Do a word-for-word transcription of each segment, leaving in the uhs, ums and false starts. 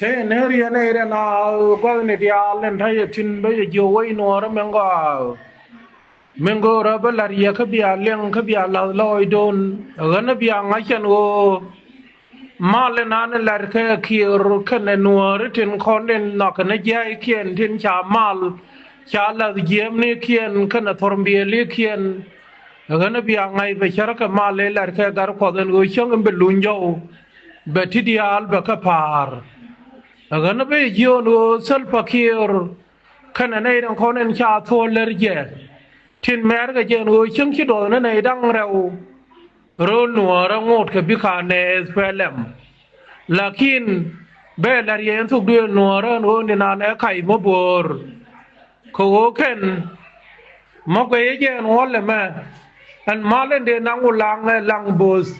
Ëë, ni riɛn ëë rɛn a gua̱thni diaal in ta̱yɛ thi̱n bä yɛ jiök wec nuɔɔrä min gɔaa. Min go̱o̱rä bä la̱r yɛ kä bia liɛŋ kä bia la̱th lɔɔcdun. Ɣän bia ŋa̱c ɛn ɣöö mal in an la̱r kɛ Kiir kɛnɛ nuɔɔri tin kɔn in nhɔk kɛnɛ jia̱a̱ckiɛn tin ca mal, ca la̱th jiɛɛmnikiɛn kɛnɛ thurbiɛlikiɛn. Ɣän bia ŋa̱c bɛ cärkɛ mal in la̱r kɛ Gatkuɔth ɛn ɣöö cäŋ in bɛ luny jɔw, bɛ ti diaal bɛ kä pa̱a̱r. Ɣän bä jiök ɛn ɣöö Salva Kiir kɛnɛ nɛy tin kɔn in ca thuɔ̱ɔ̱l lär jɛ, tin mɛɛr kɛ jɛ ɛn ɣöö cäŋ ci duɔth ni nɛy da̱ŋ rɛw ro̱l nuɔɔrä ŋot kɛ bikɛ nɛ S P L M. Lakin bɛ la̱r yɛ ɛn thok duëël nuɔɔrä ɛn ɣöö ni nanɛ kac mi bo̱o̱r. Kɛ ɣöö kɛn mi guɛyä jɛ ɛn ɣöö lɛ mɛ, ɛn mal in dee naŋ wä laŋ ɛ laŋ bo̱o̱th.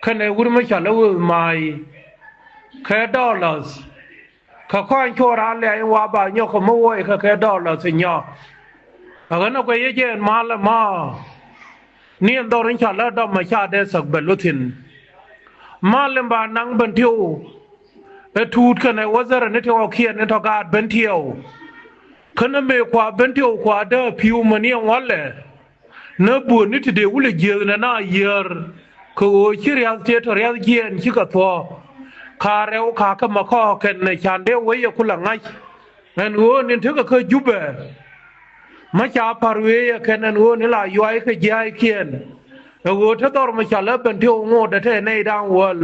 Kɛnɛ wur mi ca lɛ wee ma̱a̱y kɛ dollars. Kɛ kɔn cuɔ raan lɛ̈ in wa ba nyɔk kɛ mi wuɔc kɛ kɛ dollars nyɔ. Ɛ ɣän ɛ guɛyä jɛ ɛn mal ɛmɔ. Ni ɛn dhɔr in ca lä dɔm ɛ ca dee thäk bɛ luth thi̱n. Mal in ba naŋ Bentiu ɛ tuut kɛnɛ wä dhɛrɛ ni ti ɣɔkiɛn ni tɔ gaat Bentiu. Kɛnɛ mëë kua Bentiu kua dee pi̱u mäni ɛn walɛ. Nä buɔ̱n ni ti dee wulɛ jiääk nɛ na yiäär kɛ ɣöö ci riath tëë tɔ riath jiɛɛn cikɛ thuɔ̱ɔ̱. Ka rɛw kakä mɛ kɔɔk kɛn ɛ can dee wec ɛ kulɛ ŋa̱c. Ɛn ɣöö ni tekɛ kä Jubɛ. Mä ca pa̱r wëë yɛ kɛn ɛn ɣöö ni la yuay kɛ jia̱a̱ckiɛn. Ɛ ɣöö te dhɔr mɛ ca lä Bentiu ŋot ɛ te nɛy da̱ŋ wäl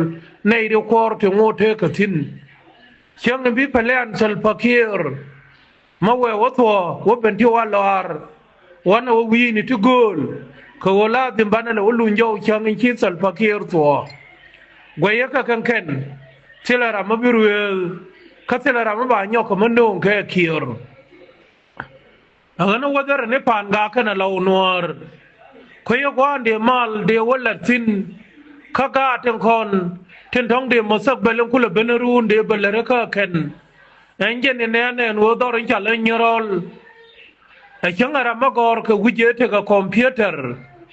nɛy ri kuɔɔr ti ŋot tekɛ thi̱n. Cäŋ in bi pɛlɛ̈n Salva Kiir. Mä wëë wä thuɔ̱ɔ̱ wä Bentiu a lɔaar. Wanɛ wä wi̱i̱ni ti gööl kɛ ɣöö la dhim banɛ lɛ wä luny jɔw cäŋ in ci Salva Kiir thuɔ̱ɔ̱. Guɛyä kä kɛn kɛn thilɛ ram mi bi ruëëth. Kä thilɛ ram mi ba nyɔk kɛ mi nööŋ kɛ Kiir. Ɛ ɣän wäthärɛ ni pa̱a̱n gak kɛnɛ lɔw nuɔ̱ɔ̱r. Kuecä gua̱a̱n dee mal dee wä la̱t thi̱n. Kä gaat tin kɔn tin tɔ̱ŋ dee muthakbɛl in kulɛ ben ruun dee bä lät kä kɛn. Ɛn jɛn in nɛn ɛn ɣöö dhɔr in ca lä nyirɔl. Ɛ cäŋ ɛ ram mi gɔ̱r kɛ wi̱c ëë tekɛ kɔmpiötɛr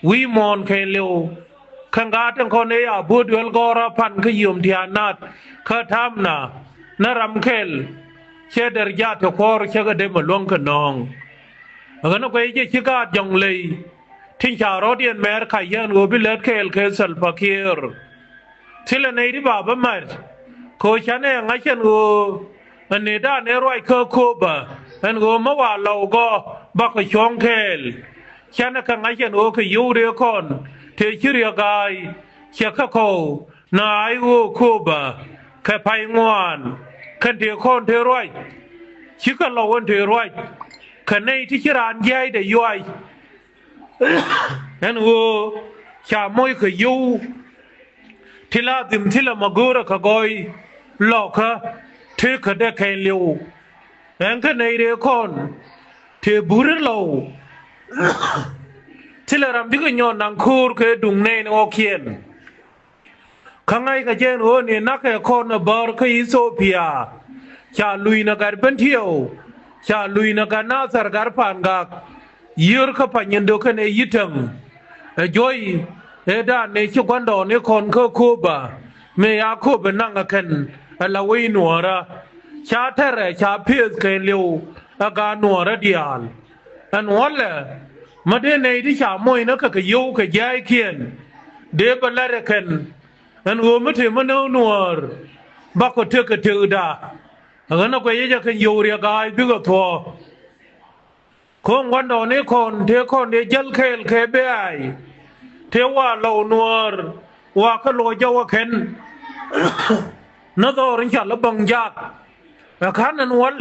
wi̱i̱ muɔ̱ɔ̱n kɛɛliw. Kɛn gaat tin kɔn ëë a bo̱o̱t duel gɔ̱rä pan kä yom tia̱a̱ nath kä ta̱a̱mna. Ni ram kɛl cɛ dɛr jaat ti kuɔ̱r cä kɛ dee mi luäŋ kɛ nɔ̱ɔ̱ŋ. Ɛ ɣän ɛ guɛy jɛ ci gaat jɔ̱ŋ ley. Tin ca rɔ̱t yɛn mɛɛr kac yɛn ɣöö bi lät kɛɛl kɛ Salva Kiir. Thilɛ nɛy ti ba bä mät. Kɛ ɣöö canɛ ŋa̱c ɛn ɣöö ɛn ni da̱a̱n ëë ruac kä Kööbä ɛn ɣöö mä wa lɔw gɔ̱ bakɛ cuɔ̱ŋ kɛɛl. Canɛ kɛ ŋa̱c ɛn ɣöö kɛ yio̱w rëë kɔn tëë ci riäk ga̱a̱y cɛ kä kɔw. Na ay ɣöö Kööbä kɛ pay ŋuan kɛn tëë kɔn tëë ruac. Cikɛ lɔw ɛn tëë ruac kɛ nɛy ti ci raan jiaydɛ yuac. Ɛn ɣöö ca moc kɛ yio̱w ti la dhim thilɛ ma go̱o̱rä kɛ gɔɔy lɔkä. Tëëkä dee kɛɛliw ɛn kä nɛy rëë kɔn tëë burä lɔw. Thilɛ ram bikɛ nyɔn naŋ ko̱o̱r kɛ duŋ nɛy ni ɣɔ̱kiɛn. Kä ŋa̱ckɛ jɛ ɛn ɣöö ni na̱kɛ kɔn ɛ bäär kä Ithiopia. Ca luc nɛ gat Bentiu. Ca luc nɛ gat Nathɛr gat pa̱a̱n gak. Yiër kä Panyindok kɛnɛ Yitäŋ. Ɛ juɔ̱c ëë da̱a̱n ni ci gua̱ndɔɔŋni kɔn kä Kööbä. Mëë ya Kööbä naŋ ɛ kɛn ɛ la wec nuɔ̱ɔ̱rä. Ca tɛrɛ ca piɛth kɛɛliw ɛ gaat nuɔ̱ɔ̱rä diaal. Ɛn ɣɔ̱lɛ mä dee nɛy ti ca moc nä kɛ kɛ yio̱w kɛ jia̱a̱ckiɛn. Dee bä la̱t ɛ kɛn ɛn ɣöö mi te mi nääk nuäär. Bakɔ tekɛ tekda. Ɛ ɣän ɛ guɛc yec ɛ kɛn yio̱w riɛk ga̱a̱c bikɛ thuɔ̱ɔ̱. Ko̱o̱ŋ gua̱ndɔɔŋni kɔn tëë kɔn dee jäl kɛɛl kɛ bɛ̈ɛ̈i. Tëë wa lɔw nuäär wa kä luɔc jɔw ɛ kɛn. Nä dhɔr in ca lä bäŋ jak. Ɛ ka̱n ɛn wal.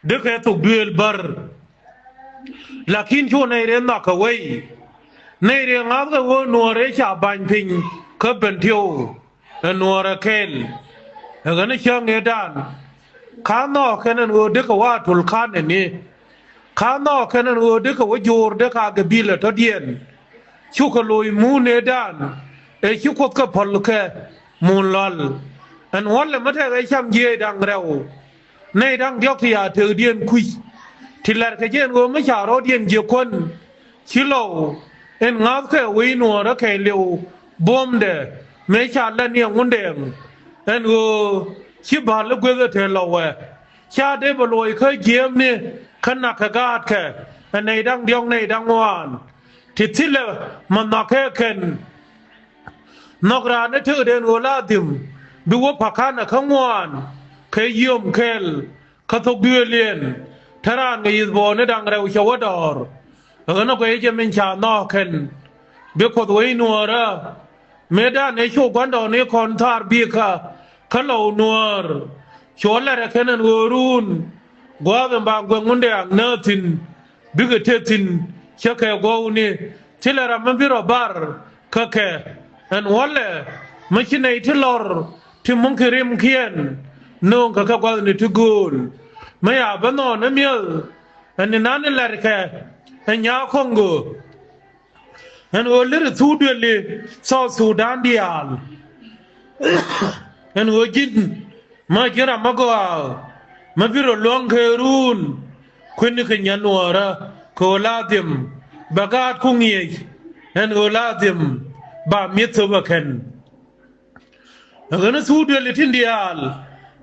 Dikɛ thok duëël bär. Lakin cu nɛy rëë nhɔakä wei. Nɛy rëë ŋa̱thkɛ ɣöö nuɔ̱ɔ̱r ëë ca ba̱ny piny kä Bentiu. Ɛ nuɔ̱ɔ̱r ɛ kɛl. Ɛ ɣän ɛ cäŋ ëëdan. Ka̱n nhɔɔk kɛn ɛn ɣöö dikɛ wa tul ka̱n ɛn i̱. Ka̱n nhɔɔk kɛn ɛn ɣöö dikɛ wä jo̱o̱r dee ka gɛ bi̱i̱l ɛ tɔ̱diɛn. Cukɛ loc muun ëëdan. Ëë ci Kuoth kɛ päl kɛ muun lɔ̱a̱l. Ɛn wälɛ mi tɛkɛ cam jiëëc da̱ŋ rɛw. Nɛy da̱ŋ diɔ̱k ti ya tëkdiɛn kui̱c. Ti la̱rkɛ jɛ ɛn ɣöö mi ca rɔ̱diɛn jiäk kuän. Ci lɔw ɛn ŋa̱thkɛ wec nuɔ̱ɔ̱rä kɛɛliw buɔ̱mdɛ mëë ca lät ni ɛ Ŋundɛɛŋ. Ɛn ɣöö Ci bal i̱ gueth ɛ te lɔwɛ. Ca dee bɛ luɔc kä jiɛɛmni kä nak kɛ gaatkɛ. Ɛ nɛy da̱ŋ diɔ̱k nɛy da̱ŋ ŋuan. Ti thilɛ mɛ nhɔakɛ kɛn. Nhɔk raan ɛ tekdɛn ɣöö la dhim bi wä pa̱ka̱n ɛ kä ŋuan kɛ yiöm kɛl. Kä thok duëëliɛn te raan kɛ yi̱th bɔɔni da̱ŋ rɛw cɛ wä dɔɔr. Ɣän ɛ guɛy jɛ min ca nhɔɔk kɛn bi Kuoth wec nuɔɔrä. Mëëdan ëë cu gua̱ndɔɔŋni kɔn thaar bikä kä lɔw nuäär. Cuɔ lɛrɛ kɛn ɛn ɣöö ruun gua̱a̱th ɛn ba guɛŋ wundɛ aŋ nääthin bikɛ te thi̱n cä kɛ guɔ̱wni. Thilɛ ram mi bi rɔ bar kä kɛ ɛn wälɛ mi ci nɛy ti lɔr ti muŋki rimkiɛn nööŋkɛ kɛ gua̱thni ti gööl. Mi ya bä nhɔɔn ɛ mi̱eth ɛn ni nani lɛrkɛ ɛ nyaa Koŋgo. Ɛn ɣöö liri thuk duëli South Sudan diaal. Ɛn ɣöö ji̱n ma ji̱n ram ma gɔaa ma bi rɔ luäŋ kɛ ruun. Kui̱ni kɛ nyɛ nuɔɔrä kɛ ɣöö la dhim bɛ gaat kuŋ yiëc. Ɛn ɣöö la dhim ba mi̱eth thöp ɛ kɛn. Ɛ ɣän thuk duëli tin diaal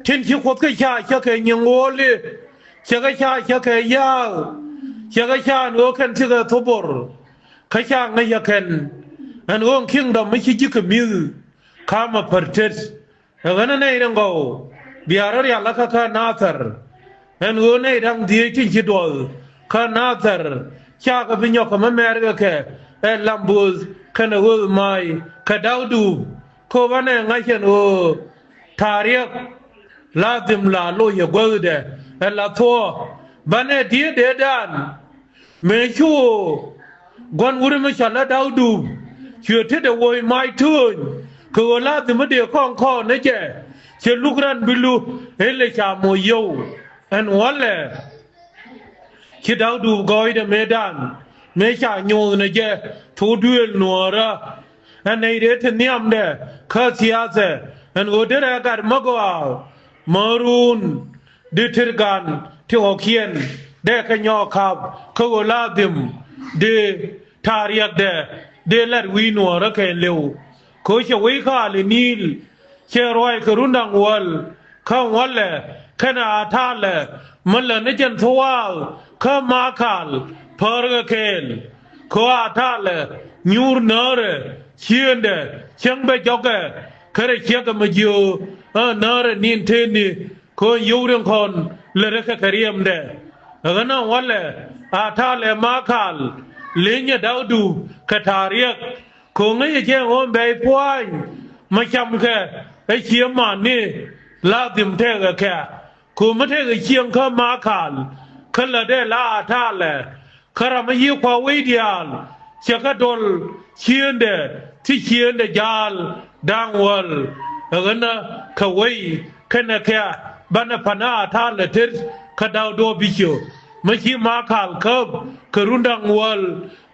tin ci Kuoth kä ca cä kɛ nyiŋ ɣo̱o̱li. Cɛ kɛ ca cä kɛ yääk. Cɛ kɛ ca ɛn ɣöö kɛn cikɛ thopor. Kä ca ŋäc ɛ kɛn ɛn ɣöö kingdom mi ci ji̱ kɛ mi̱th. Ka̱mɛ pär tet ɛ ɣän ɛ nɛy ri ŋɔw bia rɔ rial ɛ kä kä Nathɛr. Ɛn ɣöö nɛy da̱ŋ dhieec tin ci duɔth kä Nathɛr. Cakɛ bi nyɔk kɛ mä mɛɛrkɛ kɛ ɛ Lamboth kɛnɛ ɣööth ma̱a̱c kɛ da̱k dup. Kä banɛ ŋa̱c ɛn ɣöö ta̱a̱ riɛk la dhim la loc ɛ guäthdɛ ɛ la thuɔ̱ɔ̱. Banɛ diee deedan mëë cu gua̱n wuri mi cɔal la da̱k dup. Cuɛ tetdɛ woc mac tööny kɛ ɣöö la dhim mi dee kɔŋ kɔn ni jɛ. Cɛ luk ran bi lu ëë lɛ ca moc yio̱w ɛn wälɛ. Ci da̱k dup gɔɔydɛ mëëdan mëë ca nyoth ni jɛ thok duëël nuɔɔrä. Ɛn nɛy dee te nhiamdɛ kä thiathɛ ɛn ɣöö derɛ gat mä gɔaa mä ruun. Di tir gan ti ɣɔ̱kiɛn dee kɛ nyɔɔk ka̱p kä ɣöö la dhim di ta̱a̱ riɛkdɛ dee lat wi̱i̱ nuɔɔrä kɛɛliw. Kɛ ɣöö cɛ wec kaal ɛ ni̱i̱l cɛ ruac kɛ run da̱ŋ wäl. Kä walɛ kɛnɛ a ta̱a̱lɛ mi lät ni jɛn thuwaath kä Makal päärkɛ kɛɛl. Kɛ ɣöö a ta̱a̱lɛ nyuur näärɛ ciëëndɛ cäŋ bɛ jɔkɛ kärɛ ciɛkɛ mi jiöö ɛ näärɛ ni̱n tëëni. Kɛ ɣöö yio̱w riɛŋ kɔn lät rɛ kɛ kɛ riɛmdɛ. Ɛ ɣän ɛ walɛ a ta̱a̱lɛ Makal lenyɛ da̱k dup kɛ ta̱a̱ riɛk. Kɛ ɣöö ŋäcɛ jɛ ɣöö bɛy pua̱a̱ny mi camkɛ ɛ cië mani la dhim tëëkɛ kɛ. Kɛ ɣöö mi tëëkɛ cieŋ kä Makal kä lätdɛ la a ta̱a̱lɛ. Kä ram mi yiëë kua̱r wec diaal cɛ kɛ dɔl ciëëndɛ ti ciëëndɛ ja̱a̱l da̱ŋ wäl. Ɛ ɣänä kɛ wec kɛnɛ kɛ banɛ pa̱nä a ta̱a̱lɛ tet kä da̱k duɔ̱ɔ̱p bi ciö. Mi ci Makal käp kɛ run da̱ŋ wäl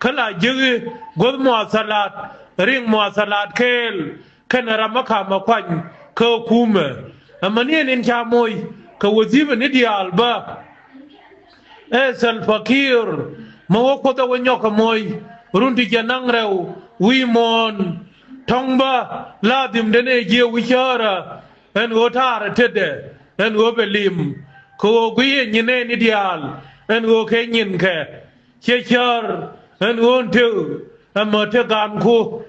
kä la jiäki guäth muathalat riŋ muathalat kɛɛl. Kɛnɛ ram mi ka̱m ɛ kuany kä kumɛ. Amäni ɛn in ca moc kɛ wäthipɛ ni diaal bä. Ɛ Salva Kiir mi wä Kuoth ɛ wä nyɔk kɛ moc run ti jiɛn da̱ŋ rɛw wi̱i̱ muɔ̱ɔ̱n. Tɔ̱ŋ bä la dhimdɛ nɛ jiɛ wi̱cäärä ɛn ɣöö ta̱a̱rɛ tetdɛ ɛn ɣöö bɛ lim. Kɛ ɣöö guiyɛ nyin nɛ ni diaal ɛn ɣöö kɛ nyinkɛ. Cɛ cär ɛn ɣöö tëk ɛmɛ tëk gaanku.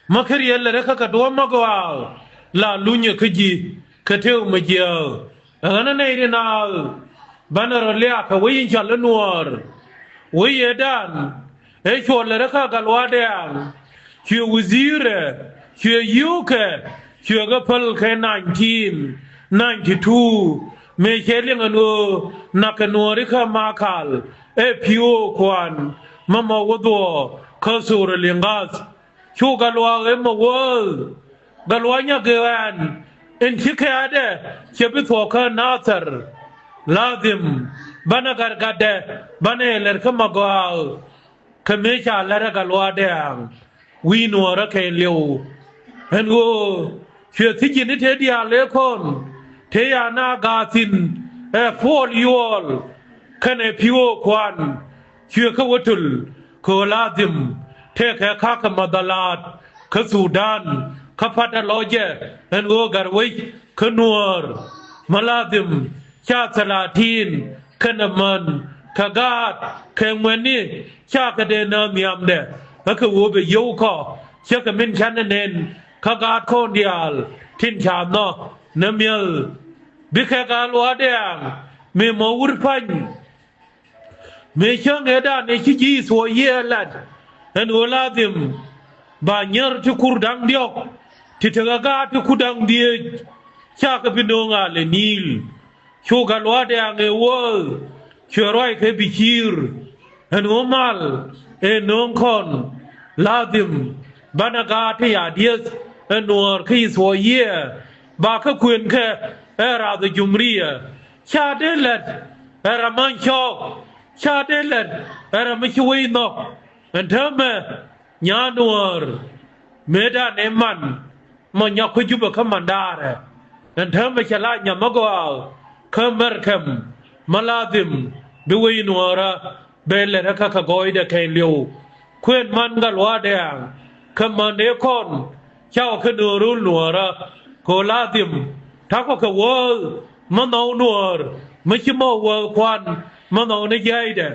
Mä kä riɛl lɛ rɛ kä kɛ duɔ̱ɔ̱p mä gɔaa la lunyɛ kä ji̱ kɛ tëë mɛ jiääk. Ɛ ɣän ɛ nɛy ri naath banɛ rɔ liak kɛ wec in cɔal i̱ nuɔɔr. Wec yɛ dan ëë cuɔl lɛ rɛ kä gal wa̱a̱ dɛ̈ɛ̈ŋ. Cuɛ wi̱dhi̱i̱rɛ cuɛ yio̱o̱kɛ cuɛ kɛ päl kɛ nineteen ninety two. Mëë cɛ liŋ ɛn ɣöö nak kɛ nuɔɔri kä Makal ɛ pi̱i̱ ɣöö kuan mä mɔ wä dhuɔ̱ɔ̱ kä thor ɛ liŋ gath. Cu Gatluak ëë mɛ wääth. Gatluak nyäk ëë ɛn in ci kɛ̈ɛ̈tdɛ cɛ bi thuɔ̱k kä Nathɛr. Ladhim banɛ gat gatdɛ banɛ lɛr kä Magɔaa. Kɛ mëë ca lɛr ɛ Gatluak dɛ̈ɛ̈ŋ wi̱i̱ nuɔɔrä kɛɛliw. Ɛn ɣöö cuɛ thi̱ji̱n i̱ te diaal ëë kɔn te ya na gaathin ɛ puɔl yuɔɔl kɛnɛ pi̱i̱ ɣöö kuan. Cuɛ kä wä töl kɛ ɣöö la dhim tëëkɛ ka̱kä madhalaat kä Thudan. kä pa̱t a lɔcɛ ɛn ɣöö gat wec kä Nuäär. Ma ladhim ca thɛlatin kɛnɛ män kɛ gaat kɛ ŋuɛ̈tni ca kɛ dee nääth nhiamdɛ. Ɛ kɛ ɣöö bɛ yio̱w kɔ cä kɛ min canɛ nɛn kä gaat kɔn diaal tin ca nhɔk ni mi̱eth. Bikɛ gat luaak dɛ̈ɛ̈ŋ mëë mɔ wut pa̱ny. Mëë cäŋ ëëdan ëë ci ji̱ thuɔɔk yiëë lat ɛn ɣöö ladhim ba nyier ti kur da̱ŋ diɔ̱k ti tekɛ gaat ti kur da̱ŋ dhieec. Ca kɛ bi nööŋ a lɛ ni̱i̱l. Cu gat luaak dɛ̈ɛ̈ŋ ëë wä cuɛ ruac kɛ bi ciir ɛn ɣöö mal ëë nööŋ kɔn. Ladhim banɛ gaat ti ya dieth ɛn Nuäär kä Ithiopia ba kä kuën kɛ ɛ rath ɛ jumriya. Ca dee lät ɛ ram man cɔɔk. Ca dee lät ɛ ram mi ci wec nhɔk. Ɛn täämɛ nyan Nuäär mëëdan ëë man ma nyɔk kä Jubɛ kä mandaarɛ. Ɛn täämɛ cɛ la nyam ɛ gɔaa kä mɛrkɛm ma ladhim bi wec Nuäärä bɛ lät ɛ kä kɛ gɔɔydɛ kɛɛliw. Kuën man gat luaak dɛ̈ɛ̈ŋ kɛ män ëë kɔn ca wä kä nööŋ röl Nuäärä kɛ ɣöö ladhim ta̱kɔ kɛ wääth ma nhɔw Nuäär mi ci mɔ wääth kuan ma nhɔw ni jiaydɛ.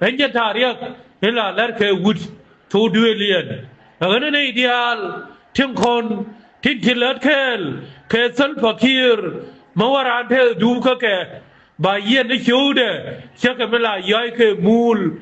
Ɛn jɛn ta̱a̱ riäk in la lɛr kɛ wut thok duëëliɛn. Ɛ ɣän ni nɛy diaal tin kɔn tin ci lät kɛɛl kɛ Salva Kiir ma wä raan tëë dup kä kɛ ba yiɛn ni ciökdɛ cä kɛ mi la yɔ̱a̱c kɛ muul.